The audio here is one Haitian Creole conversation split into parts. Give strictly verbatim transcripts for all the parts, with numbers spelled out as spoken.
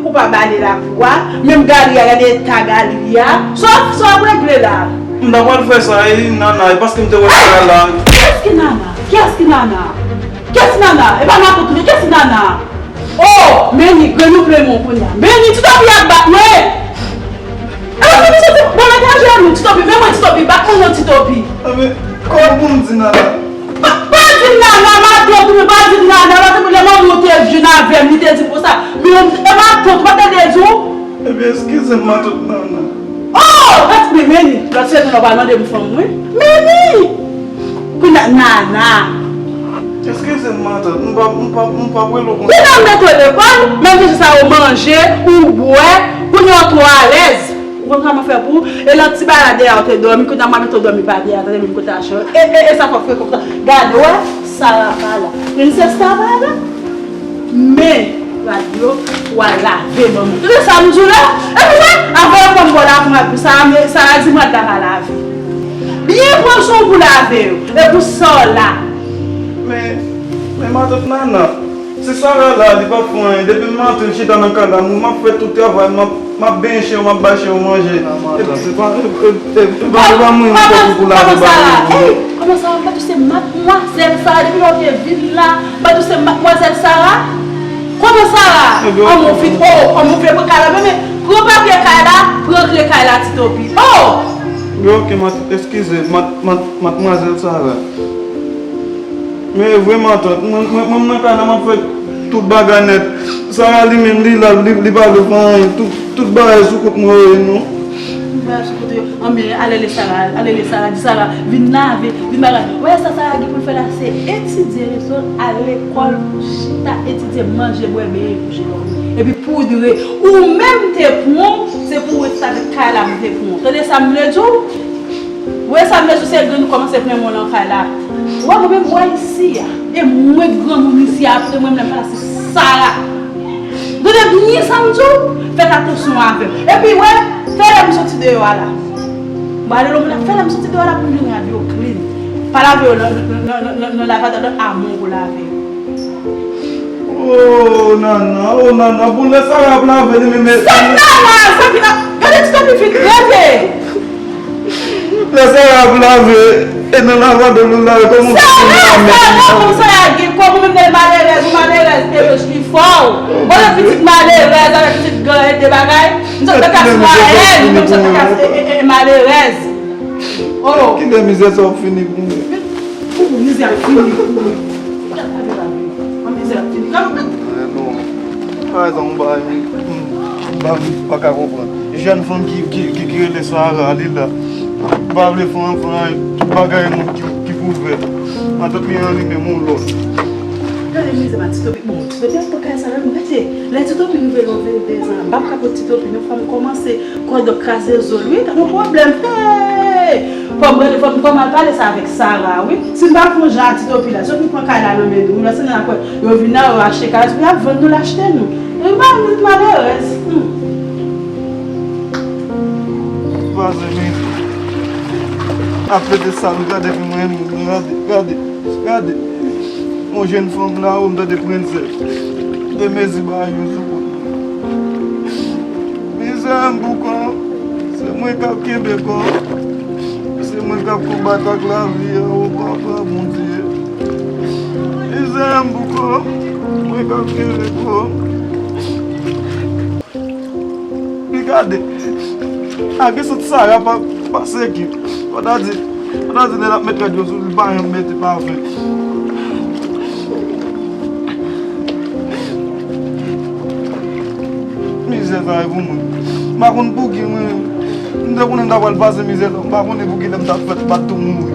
Ou pa bale lakou a, menm galri a, gade eta galri a. Sa w, sa w ap regle la? M ta pral fè sa, e Nana, e paske m te wè sa la. Kiyès ki Nana? Kiyès ki Nana? Kiyès ki Nana? E pa matant ou, kiyès ki Nana? Oh, Meni, grenn ou plen men w kounye a. Meni, Titopi ap bat mwen! E pa fini soti, bon, mete ajenou, Titopi, men mwen, Titopi, bat mwen non, Titopi. Enben, kòman pou m di Nana? Pa, pa di m Nana, matant ou, pa di m Nana, matant ou, lè manman w te jwenn avè m, li te di m konsa. Men, e matant ou, pa te di w? Ebyen, eskize m, matant Nana. Oh! Gad, men, Meni, lòt semèn, w pral mande m fanm, wi. Meni! Kounye a, Nana. Eskize m, matant, m p ap, m p ap, m p ap rele w konsa. Kounye a, m mete w lekòl, menm jan sa yo manje, ou bwè, kounye a, w twò alèz. Ou konn kòman fè pou, e lòt ti bagay la dèyè, w te dòmi, kounye a, m ap mete w dòmi pa dèyè, tande, vin kote achte. E, e, e sa fè w frekant konsa. Gade, wè, Sara pa la. Princess pa la. Men, rad yo, w al lave manman. Tande sa m di w la? Epi wè, avan yo pran m bò la pou m al pou Sara, men Sara di m rad la pa lave. Byen pran swen w pou lave yo. E pou sa w la. Men, men matant Nana, se Sara la, li p ap fè anyen. Depi m antre, l chita nan kay la, m ap fè tout travay, m ap, m ap benyen chen yo, m ap bay chen yo manje. Epi, se pa, e, e, e pa, e pa mwen m fè pou, pou lave bagay yo. Kòman Sara? Kòman Sara? M pa di w se madmwazèl Sara depi lè w te vin la. M pa di w se madmwazèl Sara? Kòman Sara? Anmò w vin, oh, anmò w vin pran kay la, men, men, pran papye kay la, pran kle kay la, Titopi. Oh! Ebyen, oke, mat-, eskize, mat-, mat-, madmwazèl Sara. Men vre matant, mwen, mwen, mwen, m nan kay la, m ap fè tout bagay nèt. Sara li menm, li la, li, li pa vle fè anyen. Tout, tout bagay sou kont mwen yo ye, non. Tout bagay sou kont yo. Anben, ale lè Sara, ale lè Sara, di Sara, vin lave, vin bagay. Wè sa Sara gen pou l fè la, se etidye leson l, al lekòl, chita, etidye, manje, bwè, benyen, kouche, dòmi. Epi poudre. Ou menm te pran w, se pou w ret avèk kay la m te pran w. Tande sa m vle di w? Ou wè sa m bezwen se grenn ou kòmanse plen men w nan kay la. Ou wè mwen menm, ou wè isi a. E mwen granmoun isi a, apre mwen menm la se Sara. Tande byen sa m di w, fèt atansyon avè m. Epi wè, fè lè m soti deyò a la. M ale lòt moun la, fè lè m soti deyò a la pou m jwenn rad yo clean. Pa lave yo nan, nan, nan, nan, nan lavadò, nan amon pou lave yo. Oh, Nana, oh, Nana, bon, lè Sara ap lave, li menm. Sa Nana, sa ki nan, gade ti tanpi fin rete. Lè Sara ap lave, e nan lavadò nou lave, kòman pou Sara, Sara, kòman Sara gen kòb, ou menm lè malerèz, ou malerèz, te wè li fò. Bon, lè pitit malerèz, avèk pitit gran, e de bagay, m sot nan kas mwa èl, m sot nan kas, e, e, e, malerèz. Oh. Kilè mizè sa ap fini pou mwen? Pou mizè ap fini pou mwen. Gad lave lave. An mizè ap fini. Gad ou. Eh, non. Parèzanp, yon bagay m, m, m pa, m pa ka konprann. Jèn fanm ki, ki, ki, ki rele Sara, li la. M pa vle fè anyen, fè anyen. Tout bagay moun ki, ki pou fè. Matant li an li menm yon lòt. Gade mizè, ma ti topi. Bon, ti topi ap pran kay sa menm. Gade, lè ti topi rive nan venndezan, m p ap ka pot ti topi, non, fò m kòmanse. Kòdon kraze zo l wi, ta gon pwoblèm. Hey! Fò m rele, fò m, fò m al pale sa avèk Sara wi. Si m pa fè yon jan a ti topi la, si yo vin pran kay la nan men nou, wi, lòt semèn apre, yo vin la, yo achte kay la, epi y ap vann nou, l achte nou. E m pa vle vin malerèz. Hmm. Vwazen men. Ap pete sal, gade pou mwen, gade, gade, gade. Yon jèn fanm la, ou m tande prensès. De mezi ba yo sou kont mwen. Mizè m pou kò, se mwen k ap kenbe kò. Se mwen k ap konbat ak lavi a, o papa Bondye. Mizè m pou kò, mwen k ap kenbe kò. Pi gade, a gen sant Sara pa, pa seki. Fò ta di, fò ta di lè l ap met rad yo sou li, li pa janm mete pafen. Mizè sa e pou mwen. M pa konn pouki mwen, m te konnen m ta pral pase mizè sa, m pa konnen pouki lè m t ap fèt m pa t tou mouri.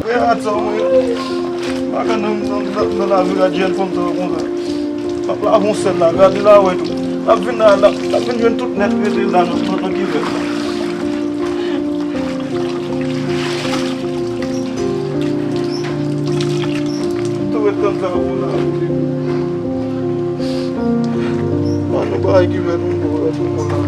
Reyat sa mwen, m pa ka nan, nan, nan, nan lavi rad jèn fanm sa yo konsa. L ap lave yon sèl la, gade la wè tou. L ap vin la, l ap, l ap vin jwenn tout nèt rete la nan, nan, nan kivèt la. Tou ret konn sa pou la. An nou bay kivèt nou pou la.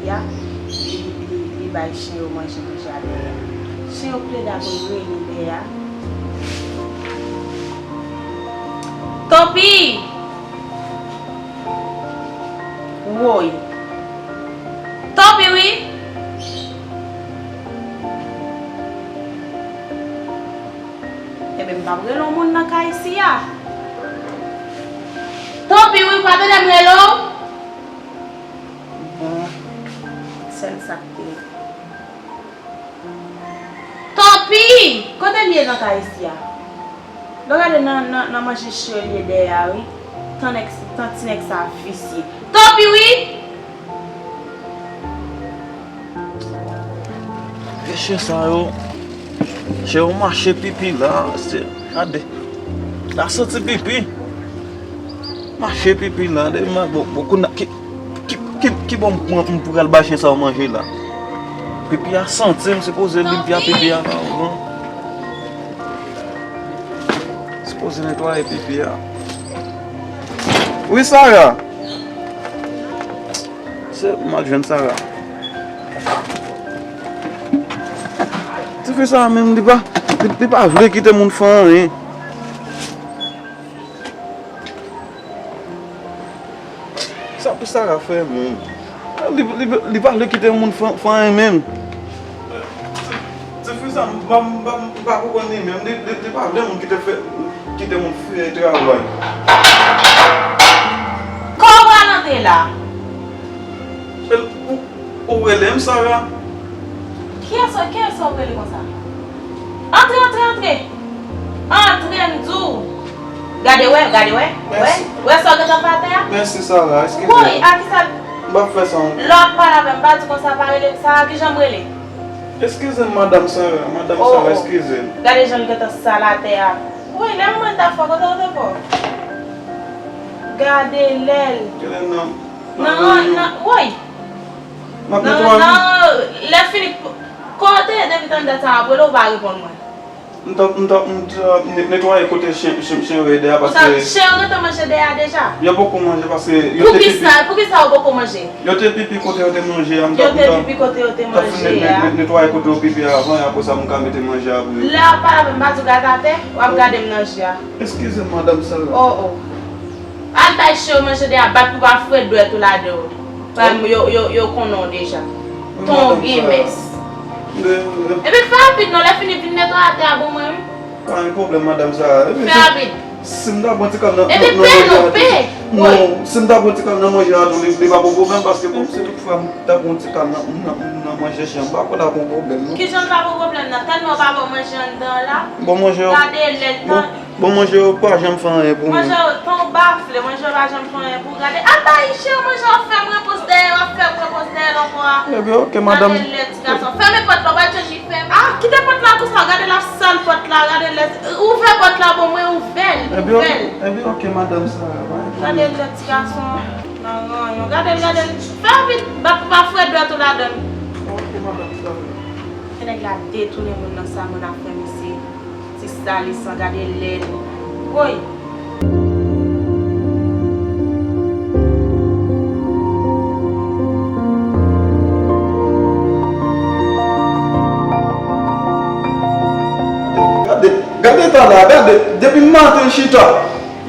Ya, li, li, li bay chen yo manje deja dèyè. Chen yo plede ap rele dèyè. Topi! Woy! Topi wi! Ebyen, m p ap rele yon moun nan kay isi a. Topi wi, ou pa tande m rele w? Bon, sèl sa k te. Topi! Kote l ye nan kay isi a? Lè w gade nan, nan, nan manje cho l ye dèyè a wi. Tan nèg, tan ti nèg sa visye. Topi wi! Vye chen sa yo, chen yo mache pipi la, se, gade. La santi pipi. Mache pipi la, de ma bon, bon, kounye a, ki, ki, ki, ki bò m pran, m pral bay chen sa yo manje la? Pipi a santi, m sipoze limpye pipi a avan. Sipoze netwaye pipi a. Wi, Sara. Se m al jwenn Sara. Tifi sa menm, li pa, li, li pa vle kite moun fè anyen. Sa pou Sara fè menm? Li, li, li pa vle kite moun fè, fè anyen menm. Tifi sa, m pa, m pa, m pa konprann li menm. Li, li, li pa vle moun kite fè, kite moun fè travay. Kòman w pral antre la? Ou, ou rele m, Sara? Kiyès, kiyès w rele konsa? Antre, antre, antre! Antre, m di w! Gade wè, gade wè, wè, wè sa w gentan fè atè a? Mèsi, Sara, eskize m. Woy, a kisa? M p ap fè sa ankò. Lè w ap pale avè m, pa di konsa, pa rele m sa, kijan m rele? Eskize m, madanm Sara, madanm Sara, eskize m. Gade jan l gentan sal atè a. Woy, lè m mande afè w, kote w te fò? Gade lè l. Gade nan, nan, nan, woy. M ap netwaye. Nan, nan, lè fini, kote depi tann dat sa m ap rele w, ou pa reponn mwen. M t ap, m t ap, m t ap ne-, netwaye kote chen, chen, chen yo ye dèyè a paske. Chen yo gentan manje dèyè a deja? Yo poko manje paske yo te pipi. Poukisa, poukisa yo poko manje? Yo te pipi kote yo te manje a, m t ap, m t ap, m t ap fin ne-, ne-, ne-, netwaye kote yo pipi a avan, e apre sa m ka mete manje a pou yo. Lè w ap pale avè m, pa di w gade atè, w ap gade m nan je a. Eskize m, madanm Sara. Oh, oh. Al bay chen yo manje dèyè a, bat pou pa fre dwèt ou ladan yo. Paske yo, yo, yo konnen w deja. Ton gen mès. Ebyen fè rapid non, lè fini vin netwaye atè a pou mwen wi. Pa gen pwoblèm, madanm Sara. Fè rapid. Si m ta pran ti kal nan, nan manje a tou. Non, si m ta pran ti kal nan manje a tou, li, li pa pou pwoblèm paske bon, si toutfwa m ta pran ti kal nan, nan, nan manje chen an, m pa kwè l ap yon pwoblèm non. Kijan l pa pou pwoblèm nan? Tèlman w pa bon manje anndan an la. Bon manje yo. Gade lèt lan. Bon manje yo pa janm fè anyen pou mwen. Manje yo, tan w bafle, manje yo pa janm fè anyen pou w gade. Al bay chen yo manje, w ap fè m repons dèyè, w ap fè m repons dèyè l ankò a. Ebyen, oke, madanm. Gade lèt ti gason. Fèmen pòt la, w pa t janm fèmen. Ah, kite pòt la konsa, gade l ap sal pòt la, gade lèt. Ouvè pòt la pou mwen, ouvè l, ouvè l. Ebyen, oke, madanm Sara. Gade lèt ti gason, nan ranyon. Gade l, gade l. Fè rapid, bat pou pa fre dwèt ou ladan l. Oke, madanm Sara. Nèg la detounen moun nan sa moun ap fè misye. Ti salisan, gade lè l. Woy! Gade, gade eta la, gade, depi maten chita.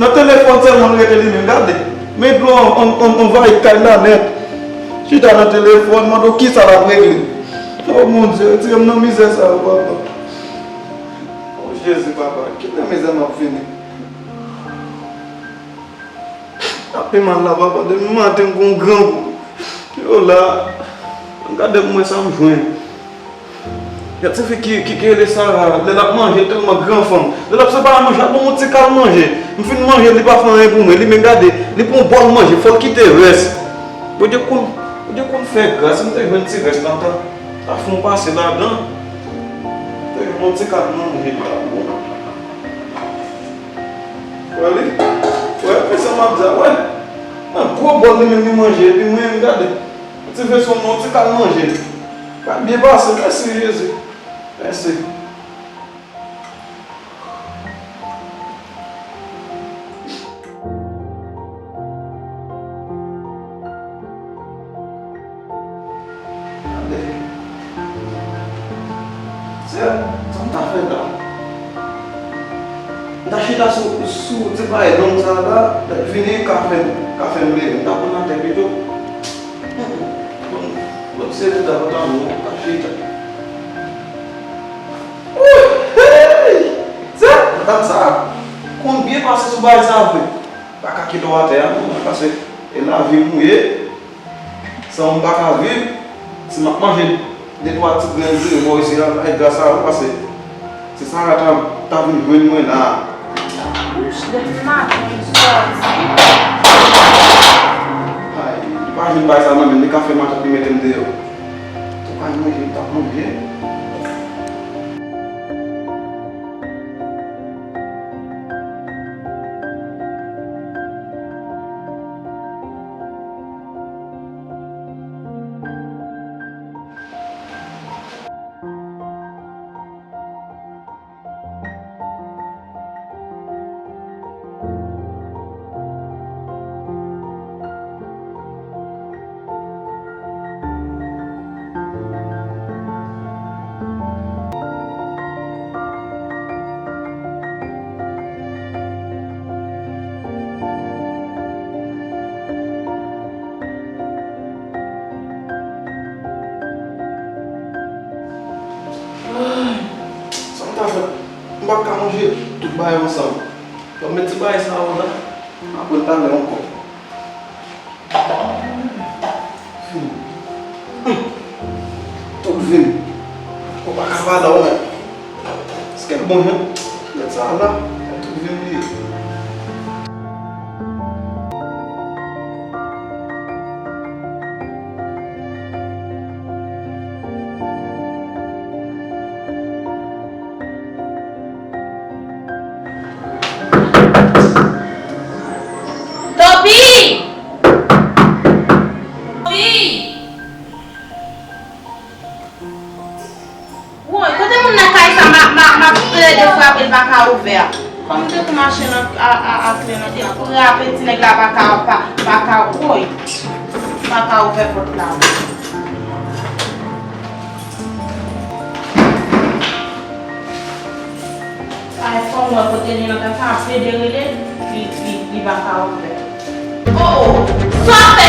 Nan telefòn sèlman l rete li menm, gade. Men dlo an, an, an, anvayi kay la nèt. Chita nan telefòn, mande w kisa l ap regle. Oh mon Dieu, retire m nan mizè sa yo, papa. Oh Jezi, papa, kite mizè m ap vini. Ap pi mal la, papa, depi maten m gon grangou. Yo la, gade pou mwen sa m jwenn. Yon ti fi ki, ki, ki rele Sara, lè l ap manje, l tèlman gran fanm. Lè l ap separe manje, l ap ban m yon ti kal manje. M fin manje, li pa fè anyen pou mwen. Li menm gade, li pran yon bòl manje, fò l kite rès. Bondye konn, Bondye konn fè gras, si m te jwenn ti rès lan, ta, ta fè yon pase ladan. M te jwenn yon ti kal manje la, bon. Wè li, wè, men sa m ap di a, wè. Nan gwo bòl li menm li manje, epi mwen, gade. Ti veso mwen, ti kal manje. Pral byen pase, mèsi Jezi. Mèsi. Sa m ta fè la? M ta chita sou, sou ti bagay long sa la, lè l vini, ka fè, ka fè m leve. M ta pran atè pito. Bon, bon, se lè ta pran tanbou, m ta chita. Hey! Sa, madanm sa, konn byen pase sou bagay sa vre. Pa ka kite w atè a, non, paske e lavi m ou ye. San ou m pa ka viv, si m ap manje de twa ti grenn diri bò isi a, e gras a ou, paske se Sara ta, ta vin jwenn mwen la. Wouch, depi maten m sòti. Ay, li pa jwenn bagay sa nan men m, li ka fè matant li mete m deyò. Tou pa manje, m t ap manje. Ay, sa m ta fè? M p ap ka manje tout bagay ansanm. Ban m met ti bagay sa yo la. M ap pran talè ankò. Vin. Tout vin. Ou pa ka pa la ou menm. Èske l bon jan? Mèt sa la. Tout vin li ye. Topi! Topi! Woy, kote moun nan kay sa? M ap, m ap, m ap plede frape, l pa ka ouvè a. Kòm m te kou mache nan, a, a, a kle nan, te frape, ti nèg la pa ka, pa, pa ka, woy, pa ka ouvè pòt la. Ay, fò m wè kote li nan kay sa, m ap plede rele, li, li, li pa ka ouvè. Oh, oh, sa w ap